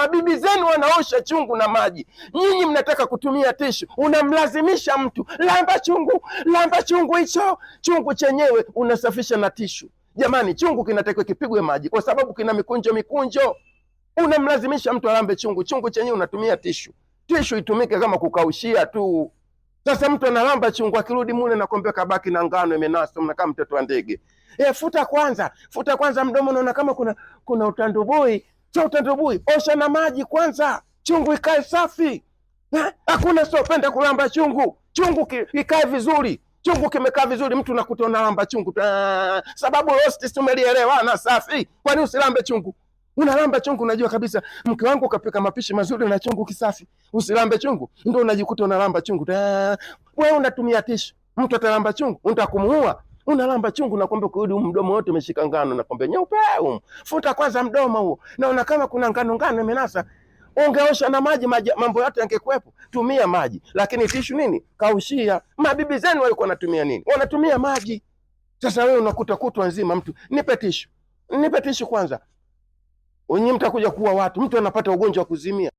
Mabibi zenu wanaosha chungu na maji, nyinyi mnataka kutumia tishu. Unamlazimisha mtu lamba chungu, lamba chungu, hicho chungu chenyewe unasafisha na tishu. Jamani, chungu kinatakiwa kipigwe maji kwa sababu kina mikunjo mikunjo. Unamlazimisha mtu alambe chungu, chungu chenyewe unatumia tishu. Tishu itumike kama kukaushia tu. Sasa mtu analamba chungu, akirudi mule nakwambia kabaki na ngano imenasa, mnakaa mtoto wa ndege. Futa kwanza, futa kwanza mdomo, naona kama kuna utandubui. Sio utandubui, osha na maji kwanza, chungu ikae safi. Hakuna siopenda kulamba chungu, chungu ikae vizuri. Chungu kimekaa vizuri, mtu nakuta unalamba chungu. Sababu rosti tumelielewana safi. Kwani usilambe chungu? Unalamba chungu, unajua kabisa mke wangu kapika mapishi mazuri na chungu kisafi. Usilambe chungu, ndio unajikuta unalamba chungu. Wewe unatumia tishu, mtu atalamba chungu, unataka kumuua. Unalamba chungu na kwamba kurudi mdomo wote umeshika ngano na kwamba nyeupe. Futa kwanza mdomo huo. Naona kama kuna ngano ngano imenasa. Ungeosha na maji, maji mambo yote yangekuwepo. Tumia maji, lakini tishu nini? Kaushia. Mabibi zenu walikuwa wanatumia nini? Wanatumia maji. Sasa wewe unakuta kutwa nzima mtu, nipe tishu, nipe tishu kwanza. Wenyewe mtakuja kuwa watu, mtu anapata ugonjwa wa kuzimia.